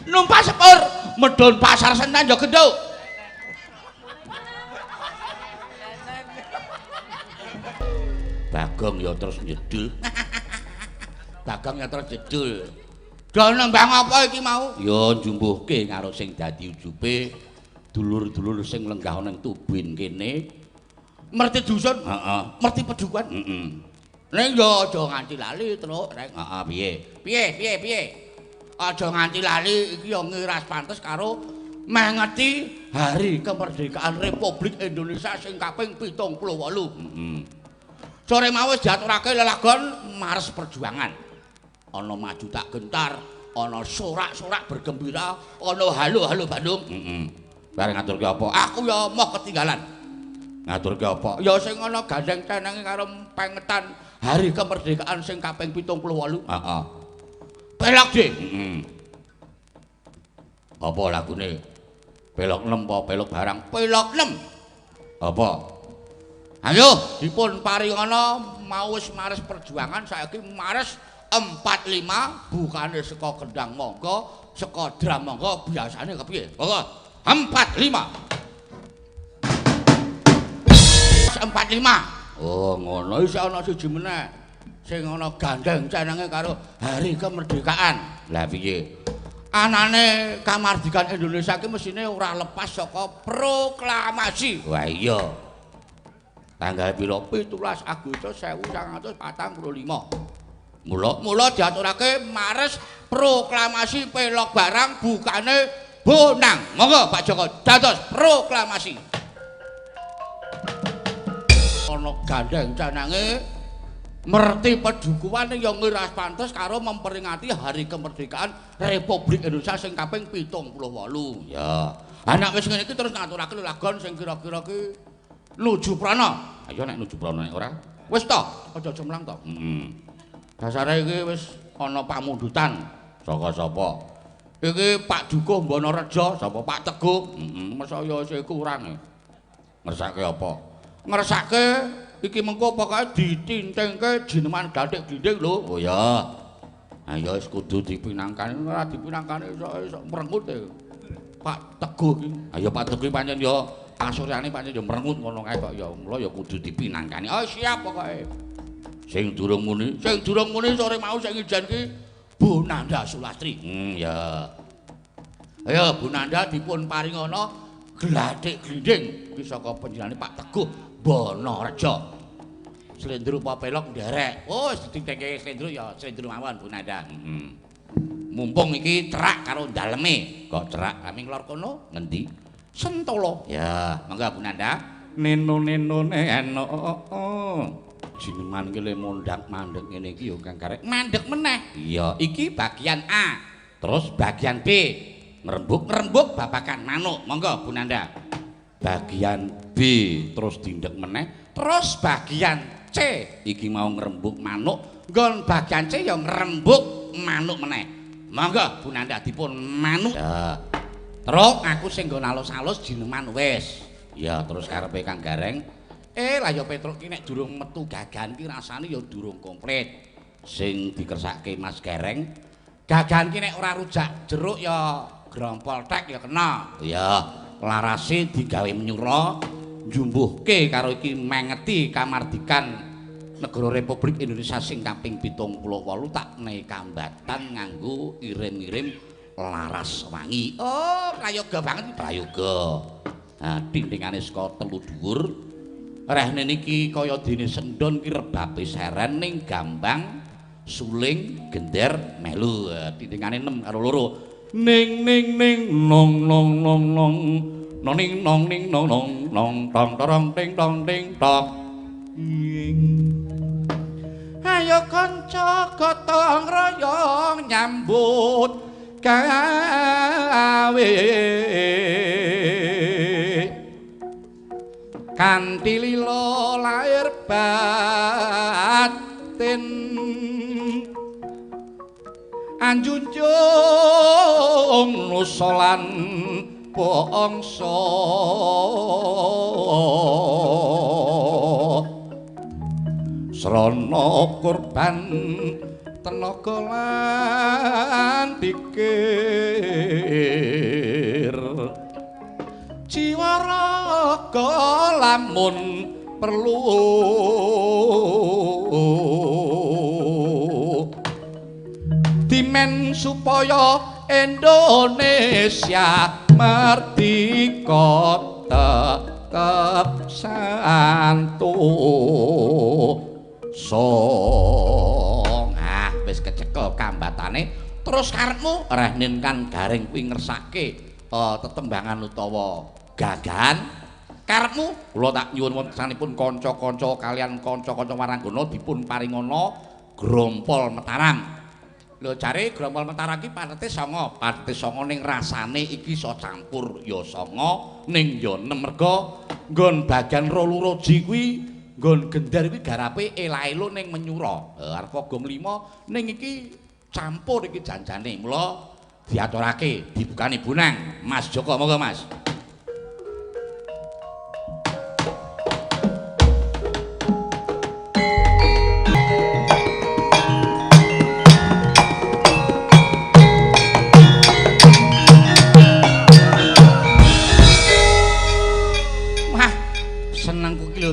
Numpak sepur medhun pasar Senen ya genduk. Bagong ya terus njedul. Bagong ya terus jedul. Do nembang apa iki mau? Ya njumbuhke karo sing dadi ujube dulur-dulur sing lenggah ana ing tubin kene. Merti dusun? Heeh. Merti pedukuhan? Heeh. Ning ya aja nganti lali, Truk, Reng. Heeh, piye? Piye, piye, piye? Aja nganti lali iki ya ngiras pantes karo mengeti Hari Kemerdekaan Republik Indonesia sing kaping 78. Heeh. Sore mau wis diaturake lelagon Mars Perjuangan. Ana maju tak gentar, ana sorak-sorak bergembira, ana halo-halo Bandung. Heeh. Bareng ngaturke apa? Aku ya moh ketinggalan. Ngaturke apa? Ya sing ana gandeng cenenge karo pengetan Hari Kemerdekaan sing kaping 78. Heeh. Pelok, Dik. Heeh. Apa lagune? Pelok 6 apa pelok barang? Pelok 6. Apa? Ayo dipun paringana mau wis Mares Perjuangan saiki Mares 45 bukane saka kendang monggo, saka drum monggo biasane kepiye? Monggo 45. 45. Oh, ngono isih ana siji meneh. Sing ana gandeng cenenge karo Hari Kemerdekaan. Lah piye? Anane kamardikan Indonesia ki mesine ora lepas saka proklamasi. Wah iya. Tanggal pira? 17 Agustus 1945. Mula diaturake Mares proklamasi pelok barang bukane bonang. Monggo Pak Joko dados proklamasi. Ana gandeng canange merti pedukuhan ya ngiras pantes karo memperingati Hari Kemerdekaan Republik Indonesia sing kaping 78. Ya. Anak wis ngene iki terus ngaturake lelagon sing kira-kira ki nuju prana. Ayo nek nuju prana nek ora. Wis to, aja cemlang to. Heeh. Dasare iki wis ana pamundutan saka sapa? Iki Pak Dukuh Bonorejo, sapa Pak Teguh? Heeh, masa ya isih kurang. Ngersake apa? Ngersake iki mengko pokoke ditintingke jineman gathik glinding lho. Oh ya. Ayo wis kudu dipinangkani, ora dipinangkani iso mrengut e. Pak Teguh iki. Ayo Pak Teguh pancen ya kasuryane pancen ya mrengut ngono kae kok ya. Mula ya kudu dipinangkani. Oh siap pokoke. Sing durung muni, sing durung muni sore mau sing ijen ki Bu Nanda Sulastri. Ya. Ayo Bu Nanda dipun paringana glathik glinding iki saka panjenengane Pak Teguh Bonorejo. Slendro apa pelok nderek. Oh, wis ditingke slendro ya slendro mawon Bu Nanda. Heeh. Mumpung iki cerak karo daleme. Kok cerak kami nglor kono ngendi? Sentolo. Ya, monggo Bu Nanda. Neno neno neno. Jineman iki le mondhak mandek ngene iki ya kang karek mandek meneh. Iya, iki bagian A. Terus bagian B ngrembug-ngrembug babagan manuk. Monggo Bu Nanda. Bagian B terus dindek meneh. Terus bagian C iki mau ngrembug manuk, nggon bagian C ya ngrembug manuk meneh. Monggo Bu Nanda dipun manuk. Ya. Terus aku sing nggon alus-alus jineman wis. Ya terus karepe Kang Gareng. Lah ya Petruk ki nek durung metu gagan ki rasane ya durung komplit. Sing dikersake Mas Gareng, gagan ki nek ora rujak jeruk ya grompol tek ya kena. Ya, larase digawe menyura, njumbuhke karo iki mengeti kamardikan Negara Republik Indonesia sing kaping 78 tak nekambatan nganggo irim-irim laras wangi. Oh, prayoga banget prayoga. Nah, tintingane saka telu dhuwur. Rehne niki kaya dene sendon ki rebabe seren ning gambang, suling, gender, melu. Tintingane 6 karo 2. Ning ning ning nong nong nong nong noning nong ning nong nong nong tong torong ting tong ting tok. Ayo kanca gotong royong nyambut gawe kanthi lila lair batin anjunjung nusa lan bangsa. Srana kurban tenaga lan pikir. raga lamun perlu. Dimen supaya Indonesia merdika tetep santoso. Ah, wis kecekel kambatane. Terus karepmu rehnin kan garing kuwi ngersake tetembangan utawa gagahan. Karepmu kula tak nyuwun wontenipun kanca-kanca kalian kanca-kanca waranggana dipun paringana grompol Mataram. Lho jare grompol Mataram iki patete 9, patete 9 ning rasane iki iso campur ya 9 ning ya 6 merga nggon bagian roluroji kuwi nggon gender kuwi garape ela-elo ning menyura. Arep gong 5 ning iki campur iki janjane. Mula diaturake dibukani bonang. Mas Joko monggo Mas.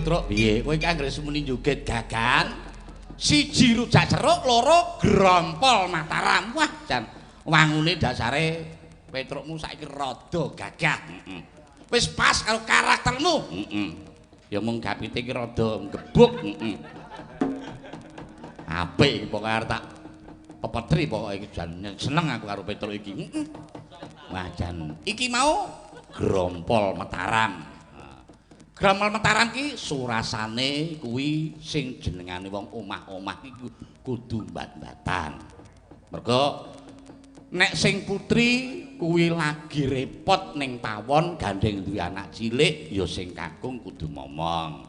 Truk piye kowe iki anggere semuni joget gagan siji rujak ceruk loro grompol Mataram. Wah jan wangune dasare petrukmu saiki rada gagah. Heeh. Wis pas karo karaktermu. Heeh. Ya mung gapite iki rada gebuk. Heeh. Apik iki pokoke arep tak pepetri pokoke iki jan seneng aku karo petruk iki. Heeh. Wah jan iki mau grompol Mataram. Grompol Mataram ki surasane kuwi sing jenengane wong omah-omah iki kudu mbat-mbatan. Mergo nek sing putri kuwi lagi repot ning pawon gandeng duwe anak cilik ya sing kakung kudu momong.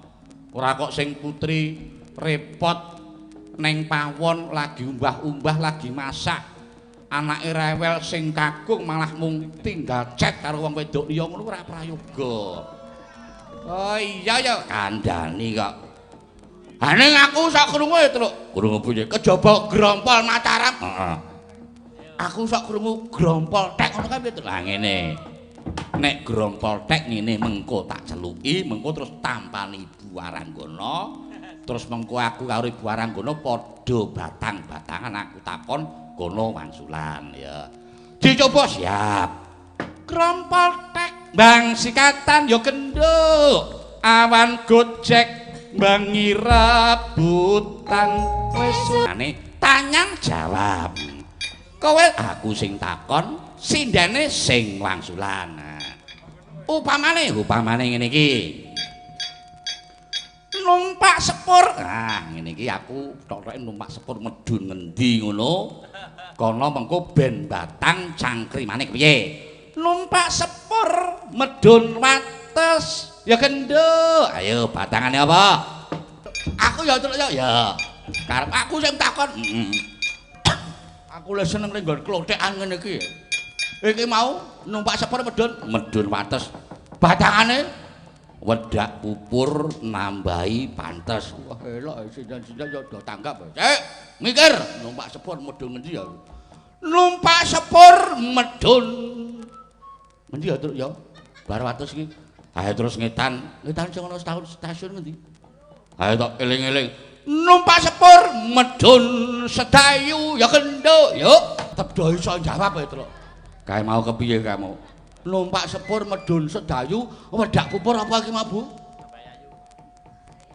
Ora kok sing putri repot ning pawon lagi umbah-umbah lagi masak anake rewel sing kakung malah mung tinggal chat karo wong wedok liya ngono ora prayoga. Oh iya ya kandhani kok. Ha ning aku sak krungu ya, Truk. Krungu piye? Kejaba grompol Mataram. Heeh. Aku sak krungu grompol tek ngono kae piye, Truk? Lah ngene. Nek grompol tek ngene mengko tak celuki, mengko terus tampani Ibu Waranggana. Terus mengko aku karo Ibu Waranggana padha batang-batangan aku takon kono wangsulan ya. Dicoba siap. Grompol tek bang sikatan ya genduk awan gojek bengi rebutan wis ane tanyang jawab kowe aku sing takon sindene sing wangsulan. Upamane upamane ngene iki numpak sepur. Nah ngene iki aku tok-toke numpak sepur medhun ngendi ngono kono mengko ben batang cangkrimane kepiye. Numpak sepur medhun wates ya genduk. Ayo batangane apa? Aku ya truk ya. Ya. Karep aku sing takon. Heeh. Aku le seneng ning nggon klothekan ngene iki. Iki mau numpak sepur medhun, medhun wates. Batangane wedak pupur nambahi pantes. Wah elok sinten-sinten ya do tanggap. Cek, mikir numpak sepur medhun ngendi ya? Numpak sepur medhun ngendi ya, Truk ya? Bar wates iki. Ayo terus ngetan, ngetan sing ana setahun stasiun ngendi? Ayo tok eling-eling. Numpak sepur medhun sedayu ya genduk. Yuk, tetep do iso jawab ya, Truk. Kae mau kepiye kae mau? Numpak sepur medhun sedayu, wedak pupur apa iki mau, Bu?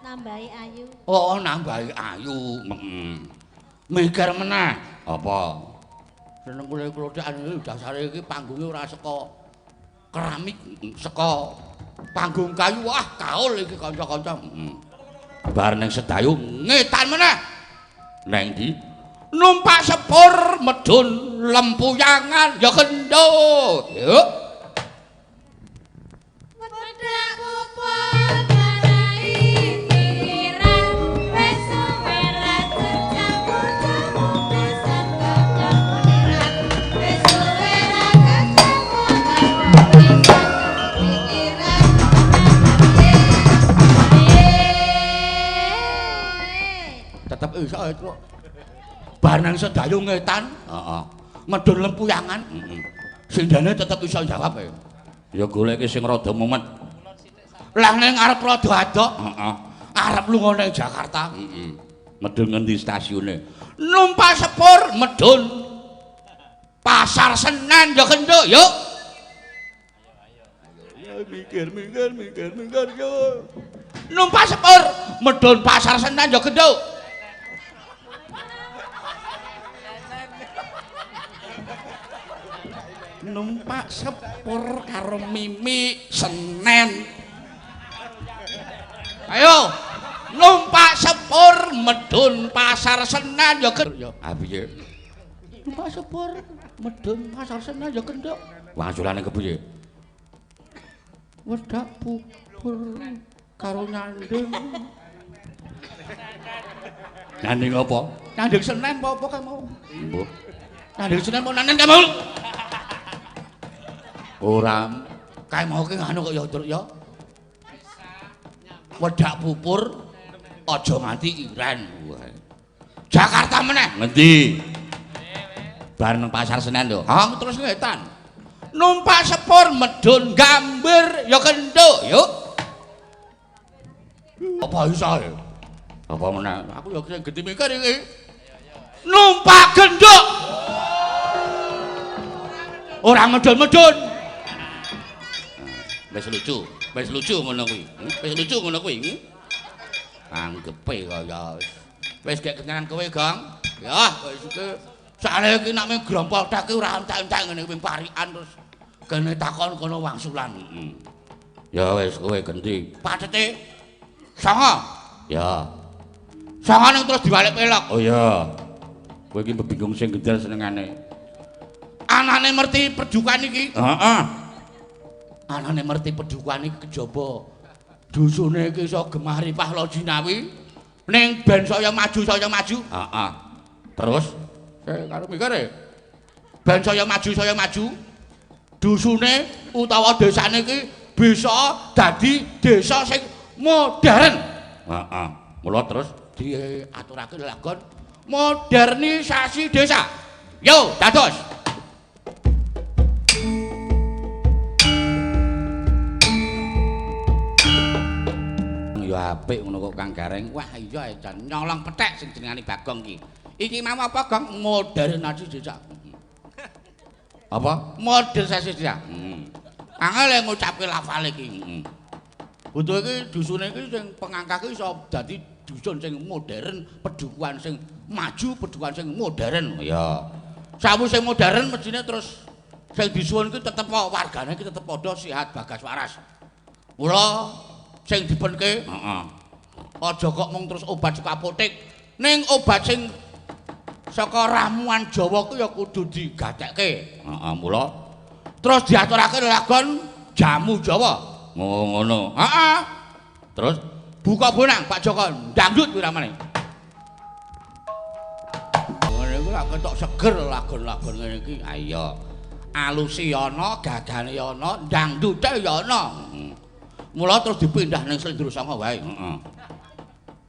Nambahi ayu. Oh, nambahi ayu. Heeh. Mikir meneh. Apa? Seneng kula klothekan iki dasare iki panggunge ora saka keramik, saka panggung kayu. Wah, kaul iki kanca-kanca. Heeh. Bar ning sedayu ngetan meneh. Neng ndi? Numpak sepur medhun lempuyangan ya gendut. Yuk. Wedak pupur marai pikiran wis suwe ra kecampur jamu pisan kecampur wis suwe ra kecampur jamu pisan pikiran. Tetep iso Truk. Bar nang sedayu ngetan, heeh. Medhun lempuyangan, heeh. Sindane tetep iso jawab ya. Ya goleke sing rada mumet. Lah ning arep rada adok, Heeh. arep lunga ning Jakarta. Heeh. Medun ngendi stasiune? Numpak sepur medun Pasar Senen ya genduk, yuk. Ayo mikir mikir mikir mikir yo. Numpak sepur medun Pasar Senen ya genduk. Numpak sepur karo Mimi Senen. Ayo, numpak sepur medun Pasar Senen ya genduk. Ah piye? Numpak sepur medun Pasar Senen ya genduk. Wangsulane kepiye? Wedak pupur karo nyanding. Nyanding apa? Nyanding Senen apa kae mau? Mbuh. Nyanding Senen apa nanen kae mau? Ora. Kae mau ki nganu kok ya, Truk ya. Wedak pupur aja nganti iren. Jakarta meneh. Ngendi? Bar nang Pasar Senen lho. Ha, terus ngetan. Numpak sepur medun Gambir ya kenduk, yuk. Apa iso? Apa meneh? Aku ya gede mikir iki. Numpak genduk. Ora medun-medun. Wis lucu ngono kuwi. Wis lucu ngono kuwi. Anggepe kaya wis gek kenyanan kowe, Gong. Ya, wis iki sale iki nek mung grompol tek ora entek-entek ngene ping parikan terus kene takon kono wangsulan. Heeh. Ya wis kowe genti. Pacete 9. Ya. 9 ning terus diwalik pelok. Oh iya. Kowe iki bebingung sing gendel senengane. Anane merti perdukan iki. Heeh. Anane merti perdukan iki kejaba dusune iki iso gemah ripah lo jinawi ning ben saya maju saya maju. Heeh. Terus karo mikir ben saya maju dusune utawa desane iki bisa dadi desa sing modern. Heeh. Mula terus diaturake lagon modernisasi desa. Yo, dados. Ya apik ngono kok Kang Gareng. Wah iya jan nyolong pethek sing jenengane Bagong iki. Iki mau apa, Gong? Modernisasi desa. Apa? Modernisasi desa. Heeh. Angel ngucapke lafal iki. Heeh. Butuh iki dusune iki sing pengangkah iki iso dadi dusun sing modern, pedukuhan sing maju, pedukuhan sing modern. Ya. Sawise modern mestine terus sing disuwun iki tetep wargane iki tetep padha sehat bagas waras. Mula sing dipenke, heeh. Aja kok mung terus obat saka apotek, ning obat sing saka ramuan Jawa ku ya kudu digatekke. Heeh, mula terus diaturake lagon jamu Jawa. Ngono. Heeh. Terus buka bonang Pak Joko dangdut kuwi ramane. Ngene iku lak ketok seger lagon-lagon ngene iki. Ha iya. Alusi ana, gagane ana, dangdute ya ana. Mula terus dipindah ning Slendro Sanga wae. Heeh.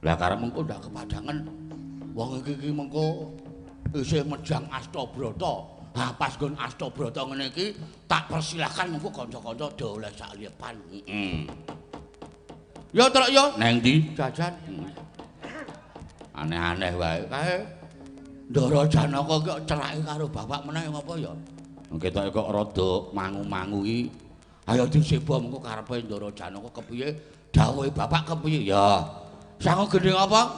Lah karep mengko ndak kepadangan wong iki iki mengko isih mejang Astabrata. Ha pas nggon Astabrata ngene iki tak persilahkan mengko kanca-kanca do oleh sak liyepan. Heeh. Ya truk ya nang ndi? Jajan. Aneh-aneh wae. Kae Ndara Janaka ki cerake karo bapak meneh ngapa ya? Ketoke kok rada mangu-mangu iki. Ayo diseba mengko karepe Ndara Janaka kepiye? Dawuhe bapak kepiye? Ya. Sangu gendhing apa?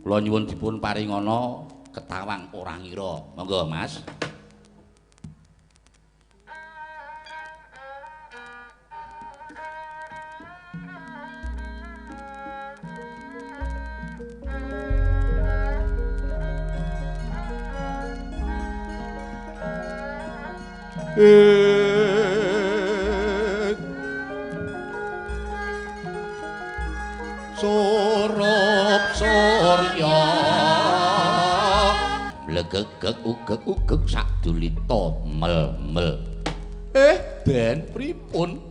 Kula nyuwun dipun paringana ketawang ora ngira. Monggo, Mas. Surup surya blegegeg ugeg-ugeg sadulita mel-mel. Ben pripun?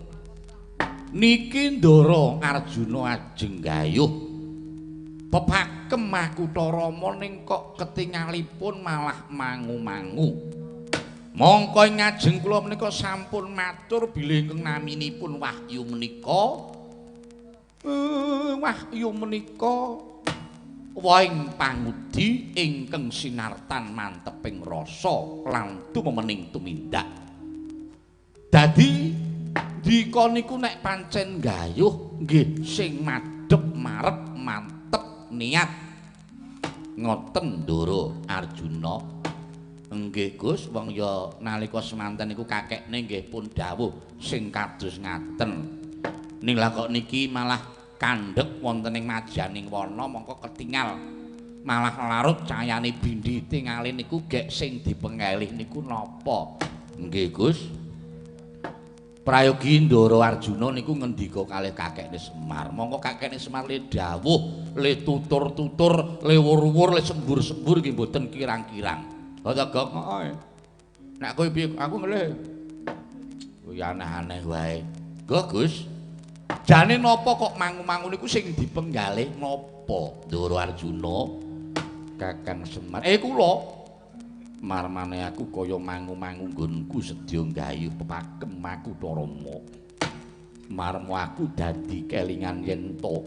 Niki Ndara Arjuna ajeng gayuh pepakem Makutha Rama ning kok ketingalipun malah mangu-mangu. Mongko ing ngajeng kula menika sampun matur bilih ingkang naminipun Wahyu menika. Wahyu menika wohing pangudi ingkang sinartan manteping rasa lan tumemening tumindak. Dadi ndika niku nek pancen gayuh nggih sing madhep marep mantep niat. Ngoten Ndara Arjuna. Nggih Gus, wong ya nalika semanten niku kakekne nggih pun dawuh sing kados ngaten. Ning lah kok niki malah kandhek wonten ing majaning wana mongko ketingal malah larut cayane bindi tingale niku gek sing dipengelih niku napa. Nggih Gus. Prayogi Ndara Arjuna niku ngendika kalih kakekne Semar. Mongko kakekne Semar le dawuh, le tutur-tutur, le wur-wur, le sembur-sembur nggih mboten kirang-kirang. Ha ta Gok? Heeh. Nek kowe piye? Aku ngelih. Kuwi aneh-aneh wae. Nggih Gus. Jane napa kok mangu-mangu niku sing dipenggalih napa Ndara Arjuna? Kakang Semar. Kula marmane aku kaya mangu-mangu nggonku sedya nggayuh pepakem Makutharama. Marmo aku dadi kelingan yen to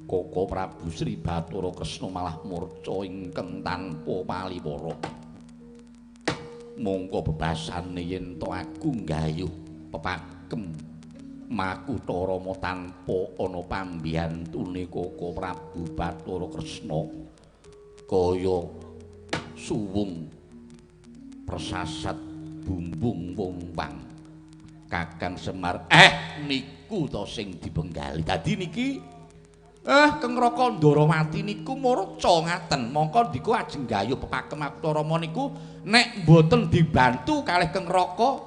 Koko Prabu Sri Bathara Kresna malah murca ingkang tanpa paliwara. Mongko bebasane yen to aku nggayuh pepakem Makutharama tanpa ana pambiyantune Koko Prabu Bathara Kresna kaya suwung persasat bumbung wong-wang. Kakang Semar, niku to sing dipenggali. Dadi niki Keng Raka Ndarawati niku murca ngaten. Mongko ndika ajeng gayuh pepakem Makutharama niku nek mboten dibantu kalih Keng Raka.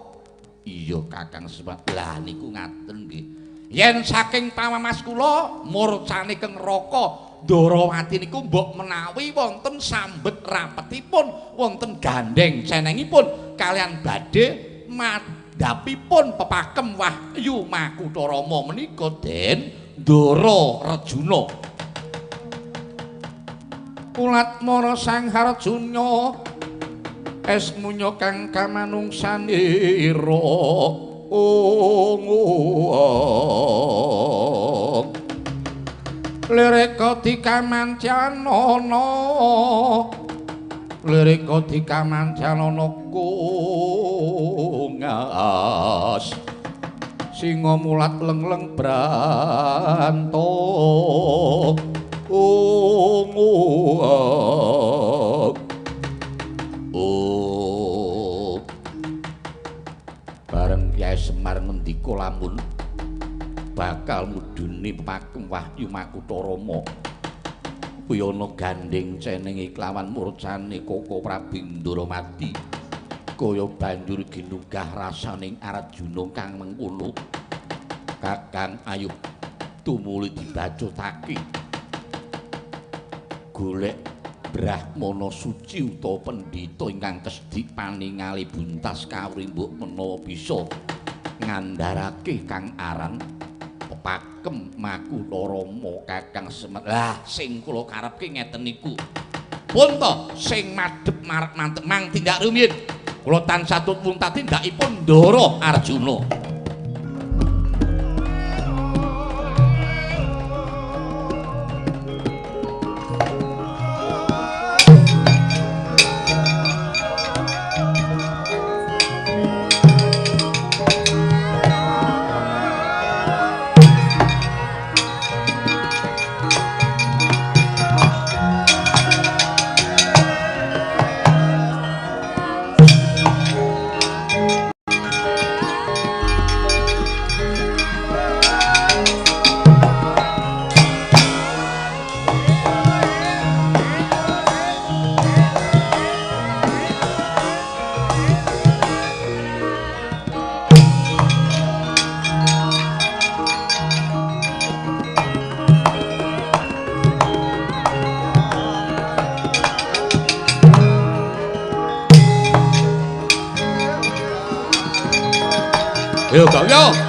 Iya Kakang Semar. Lah niku ngaten nggih. Yen saking pamamas kula murcane Keng Raka Ndarawati niku mbok menawi wonten sambet rapetipun, wonten gandheng cenengipun kalian badhe madhapipun pepakem Wahyu Makutharama menika Den Ndara Arjuna. Ulat mara Sang Harjuna esmunya kang kamanungsanira. Lirika dikamancanana, lirika dikamancanana kongas singa mulat lengleng branto. Bareng Kyai Semar ngendika lamun bakal mudhuni pepakem Wahyu Makutharama kuwi ana gandheng cenenge kelawan murcane Koko Prabu Ndarawati kaya banjur ginugah rasaning Arjuna kang mengkono. Kakang ayuh tumuli dibacutake golek brahmana suci utawa pendhita ingkang kesdik paningali buntas kawri mbok menawa bisa ngandharake kang aran pepakem Makutharama. Kakang Semar, lah sing kula karepke ngeten niku. Pun to sing madhep marep mantep mang tindak rumiyin. Kula tansah tut munta tindakipun Ndara Arjuna. Yo, yo.